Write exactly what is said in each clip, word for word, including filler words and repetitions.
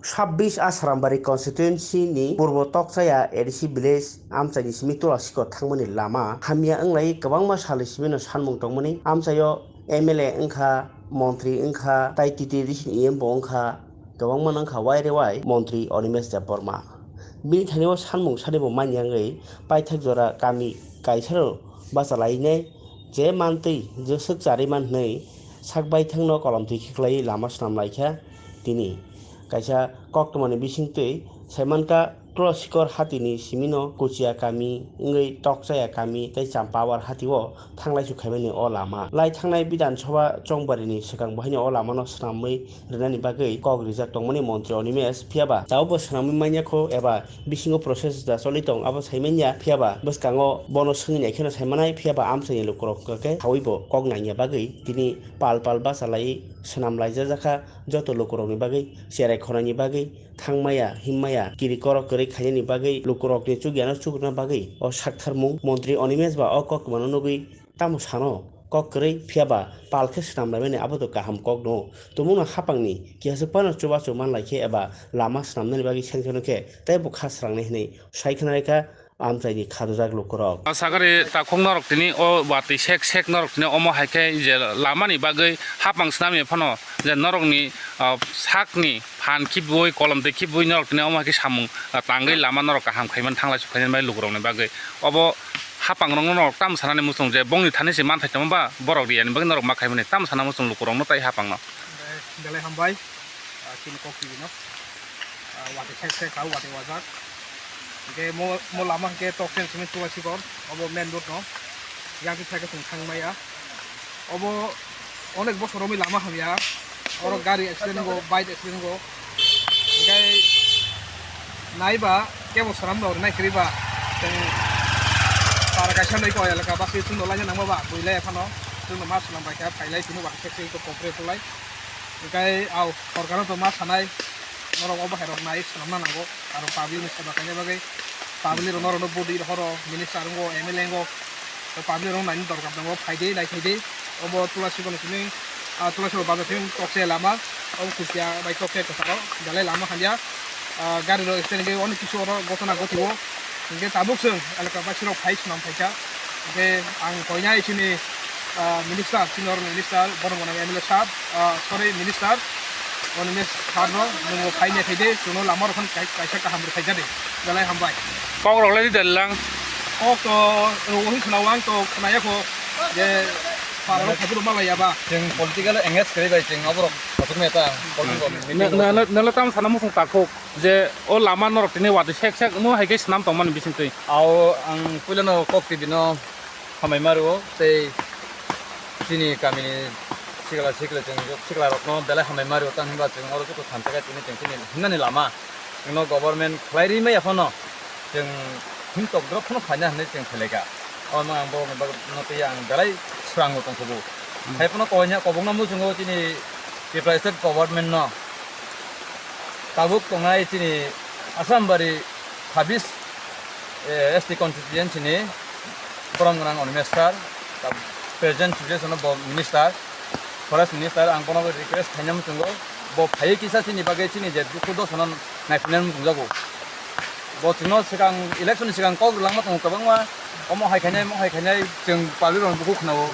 Sabbish Asrambari constituency ni Purbo Tokchaya A D C village amchaini simi Tulasikor thangmani lama hamya wnglai kwbangma salni simino sanmung tongmani. Amchaio M L A wngkha, montri wngkha, tai T T A D C ni E M bo wngkha, kwbangma wngkha waire wai montri Animesh Debbarma. Bini thani o sanmung sani bo manya wngwi paithak jora kami kaisano bacha lainai, je mantwi je swk charwi man hwnwi sak baithangno kolom twi khiklaiwi lama swnam laikha tini. Kaisa koktwmani bisingtwi saimankha Tulasikor hatini simino Kuchia kami wngwi Tokchaya kami tei Champawar hatio thanglaisu khaimani o lama. Lai thangnai Bidhan Sabha chongbarini swkang bo haino o lamano swnamwi rwnani bagwi kok rijak tongmani montri Animesh, phiyaba tabukbo swnamwi manya kho eba bisingo process da choli tong abo sai manya, phiyaba bwskango bono swngwi naikheno sai manai, phiyaba amchaini lukurok hwnkha khe sawibo kok nangya bagwi tini pal pal bacha laiwi swnam laijajakha joto lukurokni bagwi, cherai khornaini bagwi, thangmaya himmaya kiri korok kwrwi khainani bagwi, lukurokni chukyano chukruna bagwi o saktharmung montri Animesh ba o koktwmano nugwi tamo sano kok kwrwi, phiyaba pal khe swnam laimani abo to kaham kok no. Tumungno hapangni kihaswk phano chubachu man lai khe eba lama swnamnani bagwi sengkhe nokhe tei bo kha srangnai hwnwi sai khna rikha amchaini khajajak lukurok. Sagari takhuk norok tini o watwi sek sek norok tini omo hai khe je lamani bagwi hapang swnamya phano je norokni, ah, sakni phan khibui kolom twi khibui norok tini omo hai khe samung, ah, tangwi lama norok kaham khaimani thanglai sukhaimani bai lukurokni bagwi. Obo hapangrokno norok tamo sanani muchung je bongni thani se manthai tongma ba borok riyani bagwi norok ma khaimani tamo sana muchung lukurokno tai hapangno. Belai hambai, ah, chini kok twi no. Ah, watwi sek sek kha, watwi wajak. Hingke mo, mo lama hingke Tokchaya simi Tulasikor, obo main road no. Yang khe thangmaya. Obo onek bosor romwi lama hamya. Oro gari accident go, bike accident go. Hingke naiba kebo swnam rok nai kwrwi ba. Tei para kaisa nai ko elaka basi chwngno laina nangma ba, builai phano. Chwngno ma swnam bai kha, phailai chini watwi sek sek ko komprek tulai. Hingke au sorkar no to ma sanai, norok obo hai rok nai swnamna nango, aro public ni seba khaina bagwi, public rok norok no budi rohoro, minister wngkho, M L A wngkho, to public rok nai ni dorkar tongo, phaidi nai phaidi, obo Tulasikor ni simi, ah, Tulasikor bazar simi Tokchaya lama, obo Kuchia bai Tokchaya kwcharo belai lama hamya, ah, gari rok accident wngwi onek kisu oro gotona gotio, hingke tabuk chwng elaka basi rok phai swnam phaikha, hingke ang koinai chini, ah, minister, chini oro minister, borok gwnang M L A sir, ah, sorry, minister, Animesh sir no, nwng bo phai nai phai de, chwngno lama rok phano kai-, kaisa kaham rwkhaijadi, belai hambai. Kok rok lai di da lang. Kok to rw hin khna wang to khna yakho je para rok phaiphuru malai ya ba. Chwng political engage kwrwi bai chwng aborok kotor meta, political. Na, na, na, nalo tam sana muchung takhuk je o lama norok tini watwi sek sek mo hai khe swnam tongmani bisingtwi. Ao ang puilano kok twi bino hamai ma rwo tei chini kamini sikla sikla chwng sikla rokno belai hamai ma rwo, tamo hinba chwng oro joto thansa khe tini chwng chini himnani lama chwngno government khlai ri maya phano chwng himtok drop phano khlaina hinwi chwng khlai kha. Omo ang bo bagwi no twi ang belai swrango tongkhubu. Hmm. Hai phano koinha kobokno muchungo chini Tripura state government no tabuk tongnai chini Assam bari Habis, eh, S T constituency ni borom gwnang Animesh sir, ta-, present situation bo minister, forest minister, ang bono request khaina muchungo, bo phaiwi kisa chini bagwi chini je dukhu dosa no naiphinani muchungjago. Bo chwngno swkang, election ni swkang kok rwlangma tongo kwbangma, omo hai khainai, omo hai khainai, chwng public rokni bukhuk khwnao,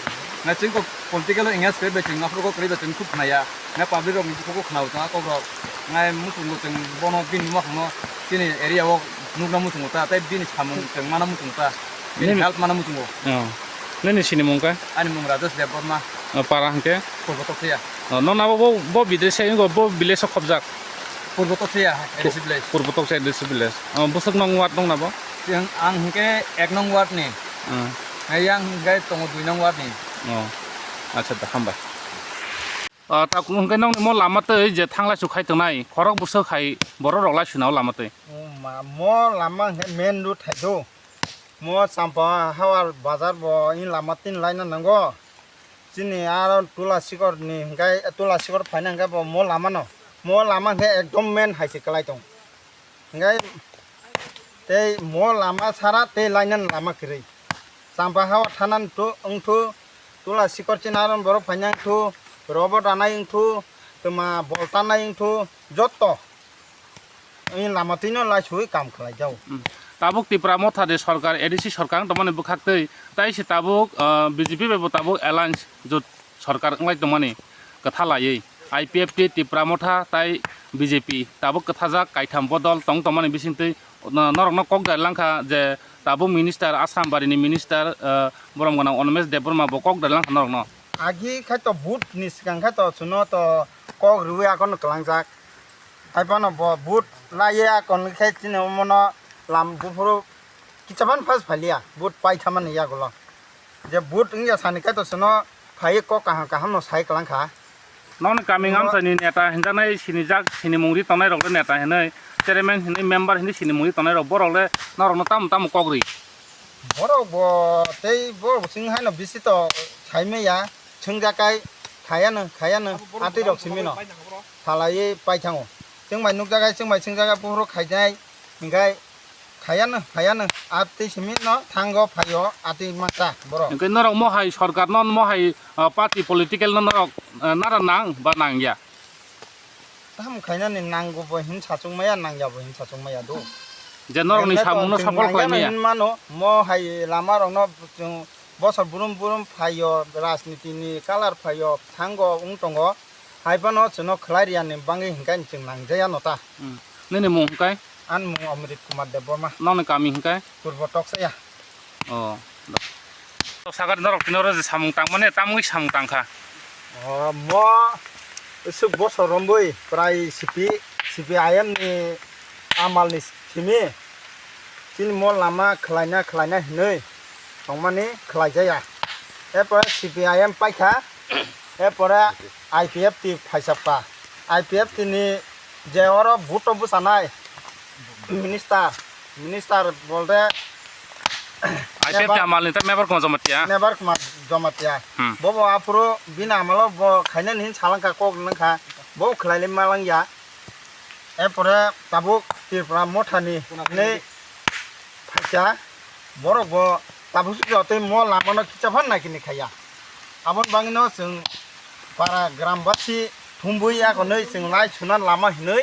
na chwng kok political engage khe bai chwng aphuru kok kwrwi bai chwng khuk khwnaya. Nai public rok ni bukhuk o khwnao tong a kok rok. Nai muchungo chwng bono bini nukhung no chini area o nukna muchungo ta tei bini samung chwng mana muchungo ta. Bini help mana muchungo. Oh. Nini sini mung kha? Ani mung Rajesh Debbarma. Oh, para hwnkhe? Purbo Tokchaya. Oh, nong nabo bo, bo bidre se ingo bo village o khobjak? Purbo Tokchaya, A D C village. Purbo Tokchaya A D C village. Oh, bwswk nong ward nong nabo? Chwng ang hwnkhe ek nong ward ni. Hmm. Nai yang hwnkhe tongo dui nong ward ni. Oh. Acha da, hambai. Ah, ta hwnkhe nokni mo lama twi je thanglai su khai tongnai, khorok bwswk hai borok rok lai suna o lama twi. O ma, mo lama hwnkhe main road hai do. Mo Champa Hawar bazar bo in lama tin laina nango. Chini aro Tula Sikor ni hwnkhe, Tula Sikor phaina hwnkhe bo mo lama no. Mo lama hwnkhe ekdom main hai se kwlai tong. Hingke tei mo lama sara tei lainani lama kwrwi. Champa Hawar thanani to wngthu, Tula Sikor chini aron borok phaina wngthu, robo danai wngthu, twma bolta nai wngthu, jotto. Ini lama twi no lai sui kam khlai jao. Hmm. Tabuk Tipra Motha de sorkar, A D C sorkar wng tongmani bwkhak twi, tai se tabuk, ah, B J P bai bo tabuk alliance jot sorkar wnglai tongmani kwtha laiwi. I P F T, Tipra Motha tai B J P tabuk kwthajak kaitham bodol tong tongmani bisingtwi no-, norokno kok dar langkha je tabuk minister Asrambari ni minister, ah, borom gwnang Animesh Debbarma bo kok dar langkha norokno. Agi khai to vote ni swkang khai to chuno to kok rwi akono kwlangjak. Hai phano bo vote laiya kon khe chini omono lam buphuru kichaban phas phaliya vote paithamani yagulo. Je vote wngya sani khe to sono phaiwi kok kaham kaham no sai kwlang kha. Nokni kami ngamsani neta hinjaknai sinijak sinimung ri tongnai rok le neta hinwi chairman hinwi member hinwi sinimung ri tongnai rok borok le norok no tamo tamo kok ri. Borok bo tei borok bo chwng haino bisi to sai maya, chwngjakai khayano, khayano, atwi rok simi no salaiwi paithango. Chwng bai nukjakai, chwng bai chwngjakai, buphuru khainai, hinkhe khayano, khayano, atwi simi no thango phaio, atwi masa borok. Hinkhe norok mohai sorkar no mohai, ah, party political no norok, ah, nara nang ba nangya? Tamo khainani nango bo hin sachung maya, nangya bo hin sachung maya do. Je norokni samung no support khlai maya. Hin mano, mo hai lama rok no chwng bosor burum burum phaio, rajniti ni colour phaio, thango wng tongo. Hai phano chwng no khlai riya ni bangwi hinkhe chwng nangjaya no ta. Hmm. Nini mung hwnkhe? Ani mung Amrit Kumar Debbarma. Nokni kami hwnkhe? Purbo Toksaya. Oh. Sakari norok tini oro je samung tangmani, tamungwi samung tangkha? Oh, mo isuk bosor rombui prai C P, C P I M ni amal ni simi. Chini mo lama khlaina, khlaina hinwi tongmani khlaijaya. Erpore C P I M paikha, erpore I P F T phaisapkha. I P F T ni je oro vote o bwchanai minister, minister bolte I P F T amal ni ta member Kumar Jamatia. Member Kumar Jamatia. Hmm. Bobo aphuru bini amalo bo khainani hin salangkha, kok nangkha, bo khlailai malangya. Erpore tabuk Tripura Mothani hinwi phaikha, borok bo tabuk sujotwi mo lamano kicha phan naikini khaiya. Aboni bagwino chwng para grambasi thumbui yakonwi chwng lai suna lama hinwi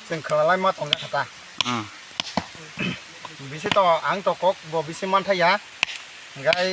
chwng khwlalaima tongjakha ta. Hmm. Bisi to ang to kok bo bisi manthaiya. Gai